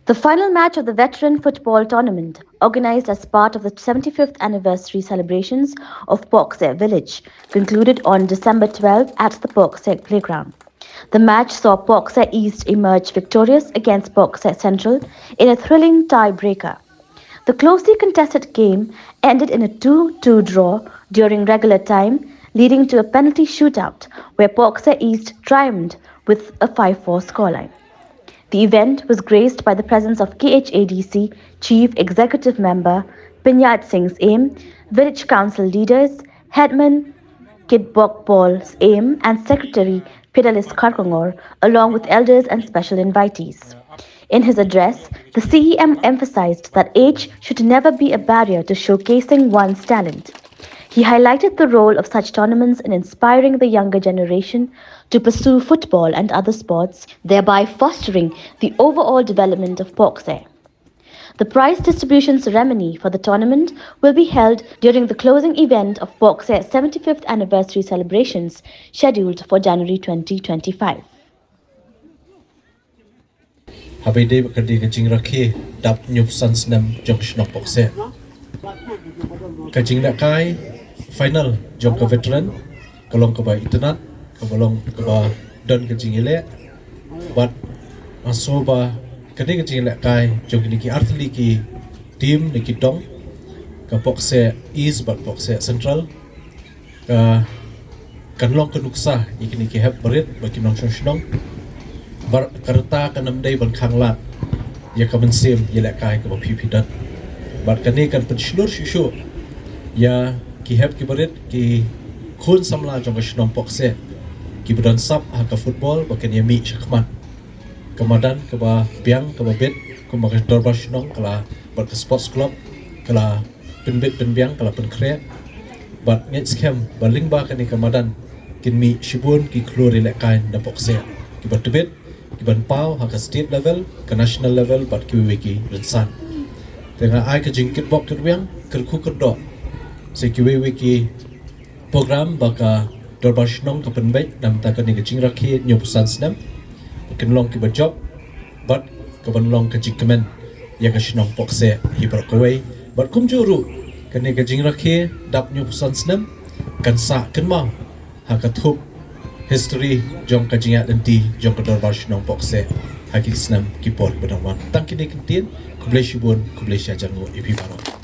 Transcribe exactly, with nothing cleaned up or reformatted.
The final match of the Veteran Football Tournament, organized as part of the seventy-fifth anniversary celebrations of Pokse Village, concluded on December twelfth at the Pokse Playground. The match saw Pokse East emerge victorious against Pokse Central in a thrilling tiebreaker. The closely contested game ended in a two two draw during regular time, leading to a penalty shootout where Pokse East triumphed with a five four scoreline. The event was graced by the presence of K H A D C Chief Executive Member Pinyat Singh Syiem, Village Council leaders, Headman Kitbok Paul Syiem, and Secretary Fidelis Kharkongor, along with elders and special invitees. In his address, the C E M emphasized that age should never be a barrier to showcasing one's talent. He highlighted the role of such tournaments in inspiring the younger generation to pursue football and other sports, thereby fostering the overall development of Pokse. The prize distribution ceremony for the tournament will be held during the closing event of Pokse seventy-fifth anniversary celebrations, scheduled for January twenty twenty-five. Haba ïadei bad ka dei ka jingrakhe dap hynñiewphew san snem jong ka shnong Pokse, ka jinglehkai final jong ka veteran ka long kaba itynnad, kaba long kaba don ka jingïaleh. Bad nga sngew ba ka dei ka jinglehkai jong kine ki artylli ki team ne ki dong, ka Pokse East bad Pokse Central, ka kan long ka nuksa ïa kine ki hep barit ba ki nongshong shnong. Bad ka rta kan ym dei ban khanglad ïa ka mynsiem ïalehkai kaba phi phi don. Bad kane kan pynshlur shuh shuh ïa ki hep ki barit, ki khun samla jong ka shnong Pokse, kiba don sap ha ka football ba kin ïa mih shakhmat. Ka madan kaba biang kaba bit, kumba ka dorbar shnong ka la, bad ka sports club ka la pynbit pynbiang, ka la pynkhreh. Bad ngeit skhem ba lyngba kane ka madan kin mih shibun ki khlur ïalehkai na Pokse, kiba tbit, kiban paw ha ka state level, ka national level bad kiwei kiwei ki rynsan. Te nga ai ka jingkitbok kitrwiang, kyrkhu kyrdoh sa kiwei kiwei ki program ba ka dorbar shnong ka pynbeit na bynta kane ka jingrakhe hynñiewphew san snem. Ba kin long kiba jop bad kaban long ka jingkmen ïa ka shnong Pokse hi baroh kawei. Bad kumjuh ruh kane ka jingrakhe dap hynñiewphew san snem kan sah kynmaw ha ka thup history jong ka jingïaid lynti jong ka dorbar shnong Pokse ha ki snem ki por kiba dang wan. Tang kine ki ktien, khublei shibun, khublei shihajar nguh ïa phi baroh.